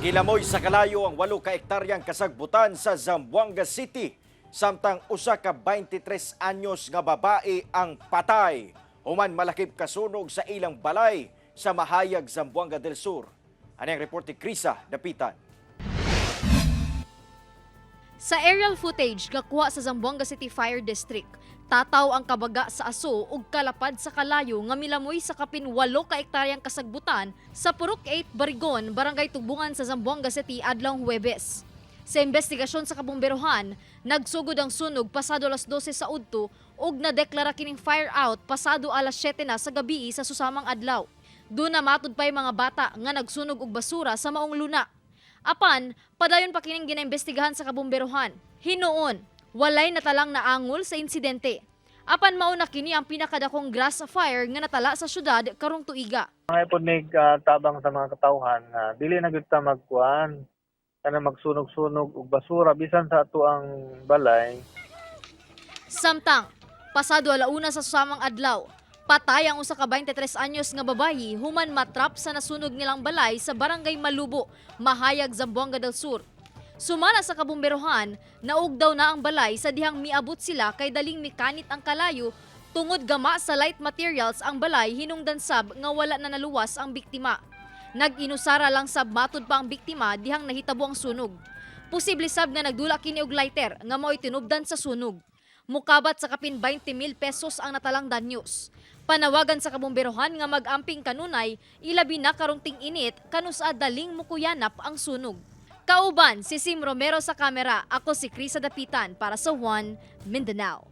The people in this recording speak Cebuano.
Gilamoy sa kalayo ang 8 ka hektaryang kasagbutan sa Zamboanga City. Samtang usa ka 23 anyos nga babae ang patay human malakip kasunog sa ilang balay sa Mahayag, Zamboanga del Sur. Ani ang report ni Krisa Dapitan. Sa aerial footage gakuha sa Zamboanga City Fire District, tataw ang kabaga sa aso ug kalapad sa kalayo nga milamoy sa kapin 8 ka hektaryang kasagbutan sa Purok 8 Barigon, Barangay Tugbungan sa Zamboanga City adlawng Huwebes. Sa investigasyon sa kabomberohan, nagsugod ang sunog pasado alas 12 sa udto ug nadeklara kining fire out pasado alas 7 na sa gabi sa susamang adlaw. Duna matud pa'y mga bata nga nagsunog og basura sa maong luna. Apan, padayon pa kining ginaimbestigahan sa kabomberohan. Hinuon, walay natalang naangol sa insidente. Apan mao na kini ang pinakadakong grass fire nga natala sa syudad karong tuiga. Mga pod mig tabang sa mga katawhan nga dili na gyud ta magkuan kana magsunog-sunog og basura bisan sa ato ang balay. Samtang, pasado alauna sa susamang adlaw, patay ang usa ka 23 anyos nga babayi human matrap sa nasunog nilang balay sa Barangay Malubo, Mahayag, Zamboanga del Sur. Sumala sa kabomberohan, naugdaw na ang balay sa dihang miabot sila kay daling mikanit ang kalayo tungod gama sa light materials ang balay, hinungdan sab nga wala na naluwas ang biktima. Nag-inusara lang sab matud pa ang biktima dihang nahitabo ang sunog. Posible sab nga nagdula kini og lighter nga mao'y tinubdan sa sunog. Mukabat sa kapin 20 mil pesos ang natalang danyos. Panawagan sa kabomberohan nga mag-amping kanunay, ilabi na karong ting-init kanusa daling mukuyanap ang sunog. Kauban si Sim Romero sa kamera, ako si Krisa Dapitan para sa One Mindanao.